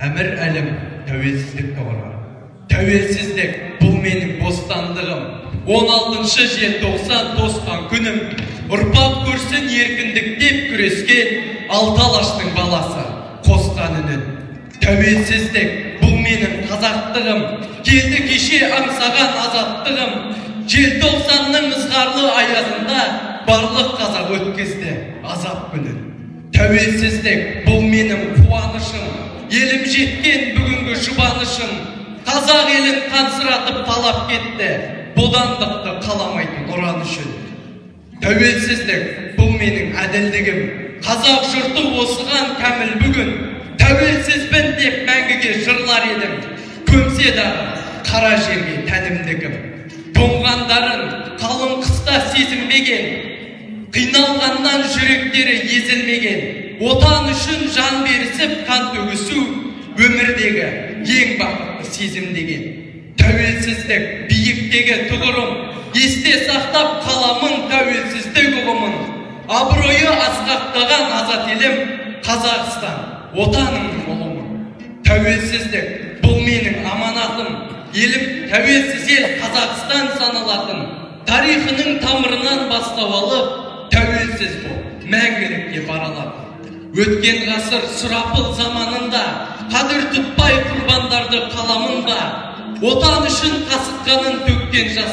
Әмір әлім тәуелсіздікті қорғар. Тәуелсіздік бұл менің бостандығым. 16 желтоқсан тосқан күнім. Ұрпақ көрсін еркіндік деп күрескен алты алаштың баласы қосқан үнін. Тәуелсіздік бұл менің қазақтығым. Келді кеше аңсаған азаттығым. Желтоқсанның ызғарлы аязында барлық қазақ өткізді азап күнін. Тәуелсіздік бұл менің қуанышым. Елім жеткен бүгінгі жұбанышым. Қазақ елін қансыратып талап кетті, бодандықты қаламайтын ұран үшін. Тәуелсіздік бұл менің әділдігім. Қазақ жұрты осыған кәміл бүгін. Тәуелсізбін деп мәңгіге жырлар едім. Көмсе дағы қара жерге тәнімдігім. Тоңғандарын қалың қыста сезінбеген, қиналғаннан жүректері езілмеген. Отан үшін жан берісіп қан төгісу өмірдегі ең бақытты сезім деген. Тәуелсіздік биіктегі тұғырым, есте сақтап қаламын тәуелсіздік ұғымын. Абыройы асқақтаған азат елім Қазақстан, отанымның ұлымын. Тәуелсіздік бұл менің аманатым. Елім тәуелсіз ел Қазақстан саналатын. Тарихының тамырынан бастау алып, тәуелсіз бол, мәңгілікке бара алатын. Өткен ғасыр сұрапыл заманында қадір тұтпай құрбандарды қаламын ба? Отан үшін қасық қанын төккен жас